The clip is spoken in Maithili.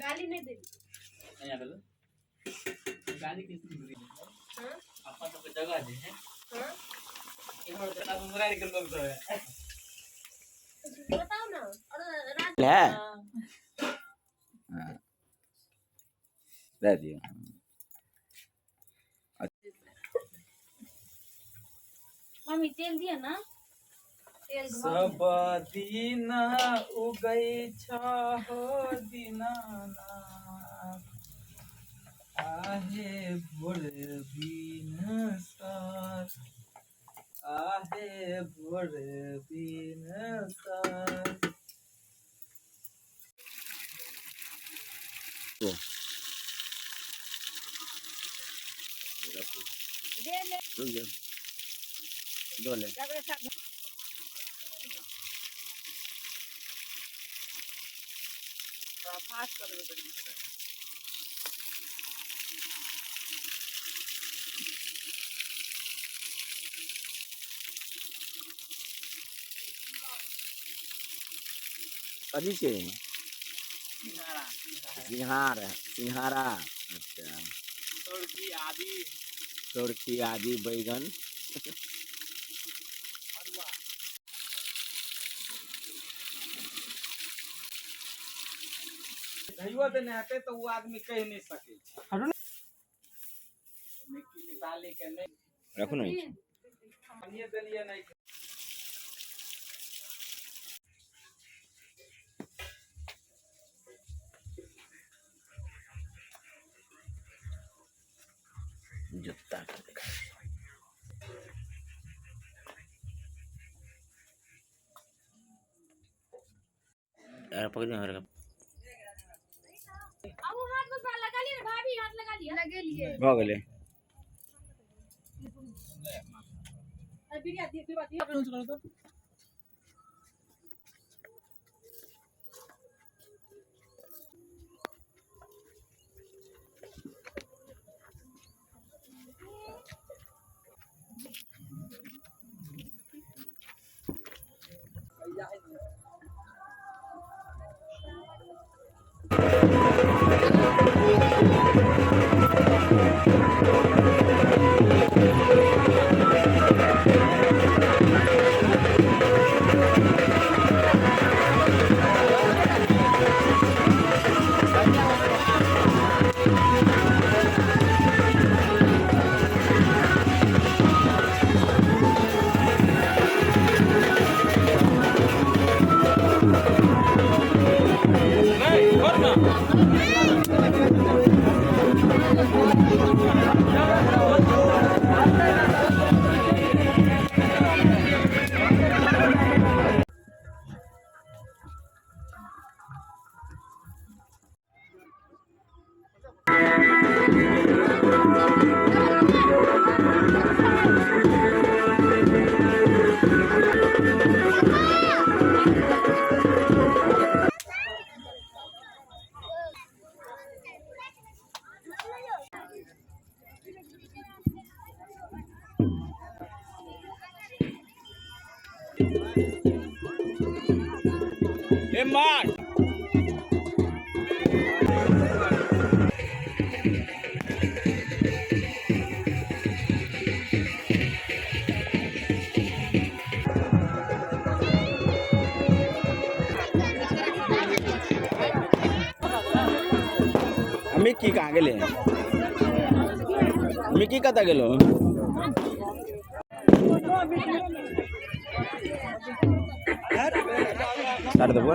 गाली नहीं देली। यहाँ पे लो। गाली किसकी बुरी है? हाँ? अपन सबके जगह जे है। हाँ? इम्हर जगह मुरारी के लोग सब है। बताओ ना। और राज है हाँ। दे दियो। मम्मी तेल दिया ना। तेल सब दिन उगै छ हो दीनानाथ, आहे भोर भिनसर, आहे भोर भिनसर। रुक जाओ, दो ले। कथी छै? सिंघाड़ा। सिंघार, सिंघारा। अच्छा। तुर्की आदि। तुर्की आदि, बैगन। अरुआ। धैयो देने हेतै तऽ ओ आदमी कहि नहि सकै छै। मिक्की मिताली के नहि। राखू ने। पानिये देलियै नहि। जूता के देखा। अरे पकड़ हमारे। अब वो हाथ बस लगा लिए भाभी, हाथ लगा लिया। लगे लिए। भऽ गेलै। अरे बिरिया दिए, बिरिया दिए। ए मार। मिक्की कहाँ गेलै? मिक्की कतऽ गेलो? काट देबो।